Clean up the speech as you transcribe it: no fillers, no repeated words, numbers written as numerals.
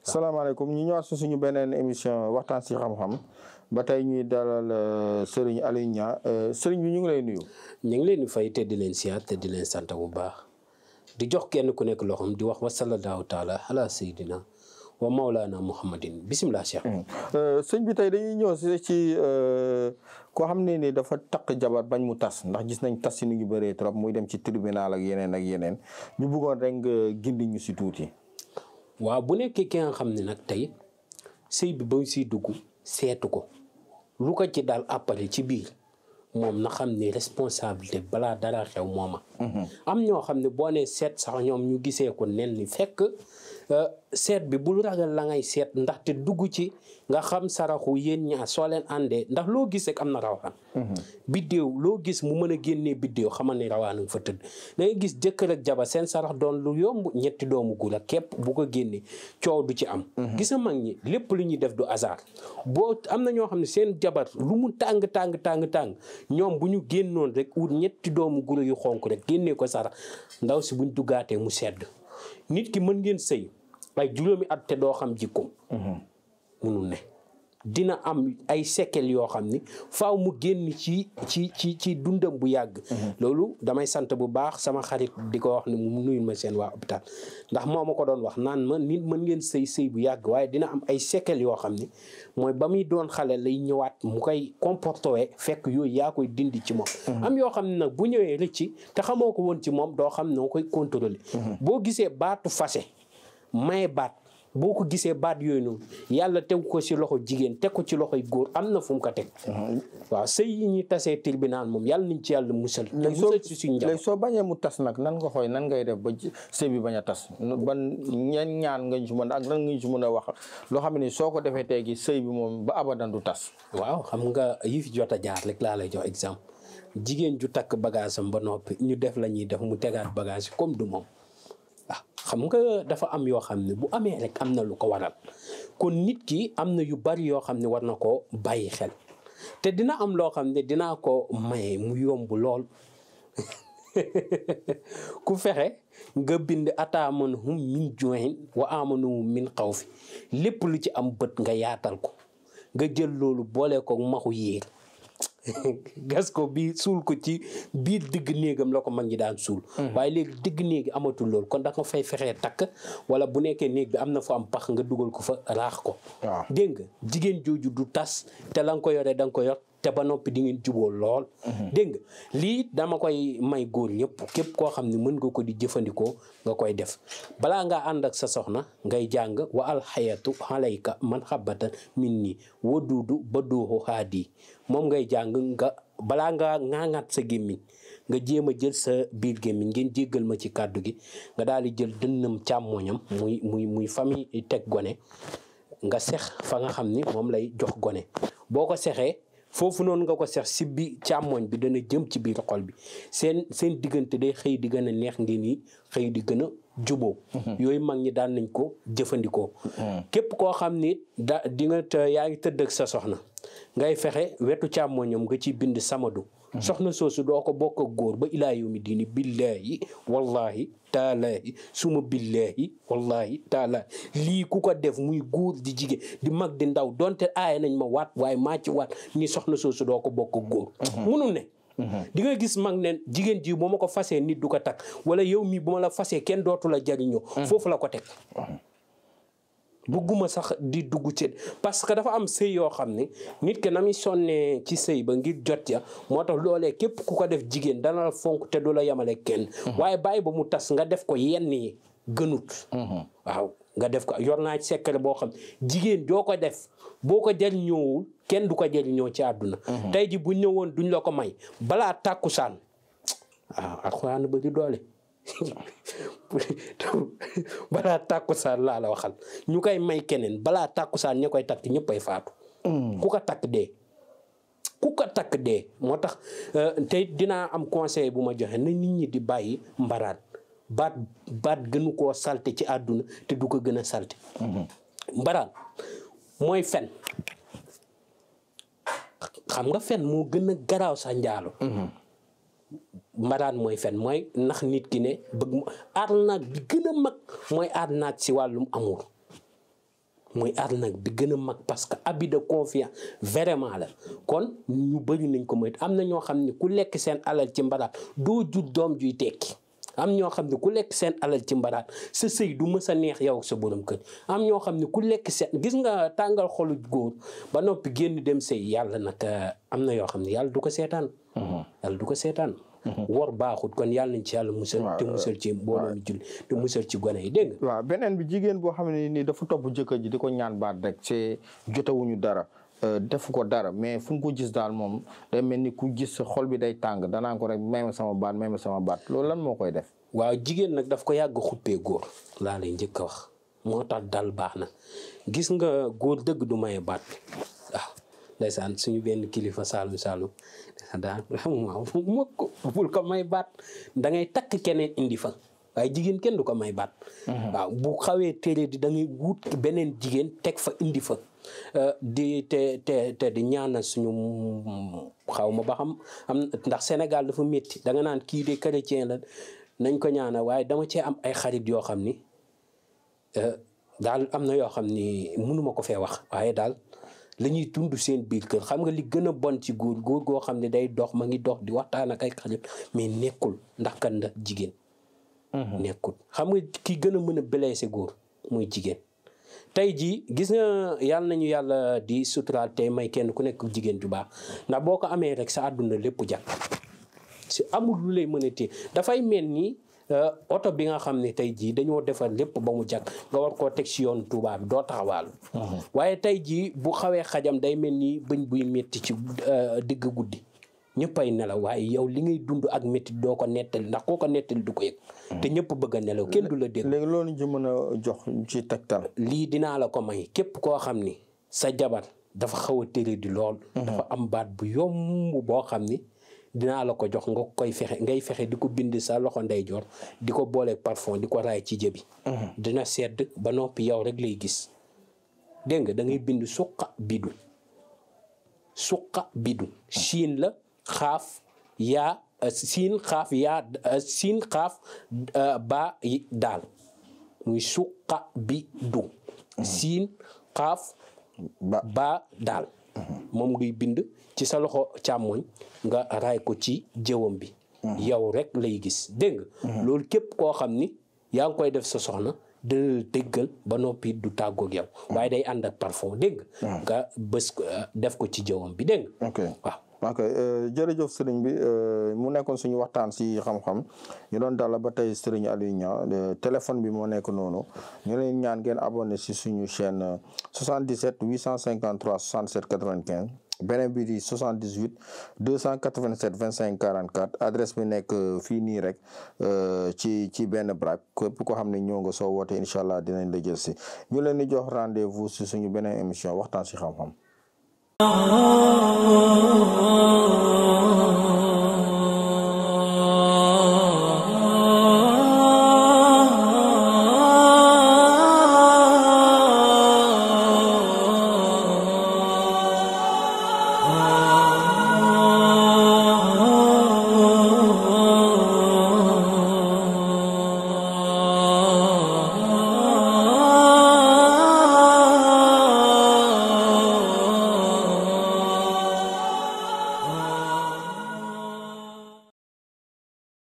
salaamaaleykum ñu ñëwaat si suñu beneen émission waxtaan si xam-xam ba tey ñuy dalal Serigne Aliou Niang Serigne bi ñu ngi lay nuyu. ñu ngi leen di fay te di leen siyaar te di leen sant bu baax di jox kenn ku nekk loxoom di wax wa sallallahu taala ala sayyidina wa mawlana muhammadin bisimilah cheikh. sëñ bi tey dañuy ñëw ci koo xam ne ni dafa takk jabar bañ mu tas ndax gis nañ tas si nu ñu bëree trop muy dem ci tribunal ak yeneen ñu bëggoon rek nga gindi ñu si tuuti. waaw bu nekkee ki nga xam ne nag tey sëy bi ba mu siy dugg seetu ko lu ko ci daal appare ci biir moom na xam ne responsabilité balaa dara xew mooma am ñoo xam ne boo nee seet sax ñoom ñu gisee ko nen ni fekk seet bi bul ragal la ngay seet ndaxte dugg ci nga xam saraxu yéen ñaar soo leen àndee ndax loo gis rek am na rawaan biddéew loo gis mu mën a génnee biddéew xamal ne rawaan nga fa tëdd da ngay gis jëkkër ak jabar seen sarax doon lu yomb ñetti doomu gula képp bu ko génnee coow du ci am gis nga mag ñi lépp lu ñuy def du hasard boo am na ñoo xam ne seen jabar lu mu tàng ñoom bu ñu génnoon rek wut ñetti doomu gula yu xonk rek génnee ko sarax ndaw si buñ duggaatee mu sedd nit ki mën ngeen sëy ay juróomi at te doo xam jikkoom munul ne dina am ay séquelles yoo xam ni faaw mu génn ci dundam bu yàgg loolu damay sant bu baax sama xarit di ko wax ne mu nuyul ma seen waa hôpital ndax moo ma ko doon wax naan ma nit mën ngeen sëy bu yàgg waaye dina am ay séquelles yoo xam ni mooy ba muy doon xale lay ñëwaat mu koy comporté fekk yooyu yaa koy dindi ci moom am yoo xam ne nag bu ñëwee rëcci te xamoo ko woon ci moom doo xam noo koy contrôler boo gisee baatu fase may baat boo ko gisee baat yooyu noonu yàlla teg ko ci loxo jigéen teg ko ci loxoy góor am na fu mu ko teg waaw sëy yi ñuy tasee tribunal moom yàlla nañ ci yàlla musal ci suñu njaboot léegi soo bañee mu tas nag nan nga xooy nan ngay def ba sëy bi bañ a tas ban ñaan nga ñu si mën ak nan nga ñu si mën a wax loo xam ne soo ko defee tey gi sëy bi moom ba abadan du tas waaw xam nga yi fi jot a jaar rek laa lay jox exemple jigéen ju takk bagage am ba noppi ñu def la ñuy def mu tegaat bagage comme du moom xam nga dafa am yoo xam ne bu amee rek am na lu ko waral kon nit ki am na yu bari yoo xam ne war na koo bàyyi xel te dina am loo xam ne dinaa ko maye mu yomb lool ku fexe nga bind ataamanhum min ju'in wa amanahum min xawfi lépp lu ci am bët nga yaatal ko nga jël loolu boole ko maxu yéer gas ko bi suul ko ci biir digg néegam la ko mag ñi daan suul waaye léegi digg néegi amatul loolu kon da nga fay fexee takk wala bu nekkee néeg bi am na fu am pax nga dugal ko fa raax ko dégg nga jigéen jooju du tas te la nga ko yoree da nga ko yor te ba noppi di ngeen juboo lool dégg nga lii dama koy may góor ñëpp képp koo xam ne mën nga ko di jëfandikoo nga koy def balaa ngaa ànd ak sa soxna ngay jàng wa alxayatu alayka man xabatan min nii waduudu ba duuxu haadi moom ngay jàng nga balaa ngaa ŋaaŋaat sa gémmiñ nga jéem a jël sa biir gémmiñ ngeen jéggal ma ci kàddu gi nga daal di jël dënnam càmmoñam muy famille teg gone nga sex fa nga xam ni moom lay jox gone boo ko sexee foofu noonu nga ko sex si bi càmmoñ bi dana jëm ci biir xol bi seen diggante day xëy di gën a neex ngeen yi xëy di gën a juboo yooyu mag ñi daan nañ ko jëfandikoo képp koo xam ni di nga yaa ngi tëdd ak sa soxna ngay fexe wetu càmmoñam nga ci bind samadu soxna soosu doo ko bokk ak góor ba ilaa yawmi diini billahi wallahi taalaahi suma billahi wallahi taalaahi lii ku ko def muy góor di jigéen di mag di ndaw donte aaya nañ ma waat waaye maa ci waat ni soxna soosu doo ko bokk ak góor munul ne di nga gis mag ne jigéen ji bu ma ko fasee nit du ko takk wala yow mii bu ma la fasee kenn dootu la jariñoo foofu la ko teg bëgguma sax di dugg ci parce que dafa am sëy yoo xam ne nit ke na muy sonnee ci sëy ba ngir jot ya moo tax loolee képp ku ko def jigéen dana la fonk te du la yemale kenn waaye bàyyi ba mu tas nga def ko yenn yi gënut waaw nga def ko yor naa ci secret boo xam jigéen joo ko def boo ko jariñoowul kenn du ko jariñoo ci àdduna tey ji bu ñëwoon duñ la ko may balaa tàkkusaan waaw alxuraan ba di doole balaa tàkkusaan laa la waxal ñu koy may keneen balaa tàkkusaan ña koy takk ñëppay faatu. ku ko takk dee moo tax tey dinaa am conseil bu ma joxe na nit ñi di bàyyi mbaraat baat gënu koo salte ci àdduna te du ko gën a salte. mbaraat mooy fen xam nga fen moo gën a garaaw sa njaalo. mbaraan mooy fen mooy ndax nit ki ne bëgg mu arnaque bi gën a mag mooy arnaque si wàllum amour mooy arnaque bi gën a mag parce que abus de confiance vraiment la kon ñu bëri nañ ko moytu am na ñoo xam ne ku lekk seen alal ci mbaraat doo jur doom juy tekki am ñoo xam ne ku lekk seen alal ci mbaraat sa sëy du mës a neex yow sa borom kër am ñoo xam ne ku lekk seen gis nga tàngal xolu góor ba noppi génn dem sëy yàlla nag am na yoo xam ne yàlla du ko seetaan. yàlla du ko seetaan. wor baaxut kon yàlla nañ ci yàlla musal te musal ci mbooloo mi julli te musal ci gone yi dégg nga. waaw beneen bi jigéen boo xam ne nii dafa topp jëkkër ji di ko ñaan baat rek c'est jotewuñu dara defu ko dara mais fu nga ko gis daal moom day mel ni ku gis xol bi day tàng danaa ko rek may ma sama baat loolu lan moo koy def. waaw jigéen nag daf ko yàgg xuppee góor laa lay njëkk a wax moo tax dal baax na gis nga góor dëgg du maye baat waaw ndeysaan suñu benn kilifa Saalum daal mukk bul ko may baat da ngay takk keneen indi fa waaye jigéen kenn du ko may baat. waaw bu xawee téere di da ngay wut beneen jigéen teg fa indi fa di te di ñaanal suñu xaw ma ba xam am ndax Sénégal dafa métti da nga naan kii de chrétien la nañ ko ñaanal waaye dama cee am ay xarit yoo xam ni daal am na yoo xam ni mënuma ko fee wax waaye daal la ñuy dund seen biir kër xam nga li gën a bon ci góor goo xam ne day dox ma ngi dox di waxtaan ak ay xarit mais nekkul ndax kan la jigéen. nekkul xam nga ki gën a mën a blessé góor muy jigéen. tey jii gis nga yàlla nañu yàlla di suturaal tey may kenn ku nekk jigéen ju baax ndax boo ko amee rek sa àdduna lépp jàpp si amul lu lay mën a téye dafay mel ni oto bi nga xam ne tey jii dañoo defar lépp ba mu jàkk nga war koo teg si yoon Tuubaa bi doo taxawaalu. waaye tey jii bu xawee xajam day mel ni bëñ buy métti ci digg guddi ñëppay nelaw waaye yow li ngay dund ak métti doo ko nettali ndax koo ko nettali du ko yëg. te ñëpp bëgg a nelaw kenn du la dégg. léegi loolu ñu mën a jox ci tegtal. lii dinaa la ko may képp koo xam ni sa jabar dafa xaw a tëre di lool. dafa am baat bu yomb boo xam ni dinaa la ko jox nga koy fexe ngay fexe di ko bind sa loxo ndeyjoor di ko booleeg parfum di ko raay ci jëbi. dina sedd ba noppi yow rek lay gis dégg nga da ngay bind suqa bidu siin la xaaf yaa siin xaaf yaa siin xaaf ba daal muy suqa bidu siin xaaf ba daal moom ngay bind ci sa loxo càmmoñ nga raay ko ci jëwam bi yow rek lay gis dégg nga loolu képp koo xam ni yaa ngi koy def sa soxna dina déggal ba noppi du tàggoog yow waaye day ànd ak parfum dégg nga bés def ko ci jëwam bi dégg nga waaw ok jërëjëf sëriñ bi mu nekkoon suñu waxtaan si xam-xam ñu doon dala ba tey sëriñ Aliou Niang téléphone bi moo nekk noonu ñu leen ñaan ngeen abonné si suñu chaîne 77 853 67 95 beneen bi di 78 287 25 44 adresse bi nekk fii nii rek ci benn braak képp ko xam ne ñëw nga soo woote incha allah dinañ la jël si ñu leen di jox rendez-vous si suñu beneen émission waxtaan si xam-xam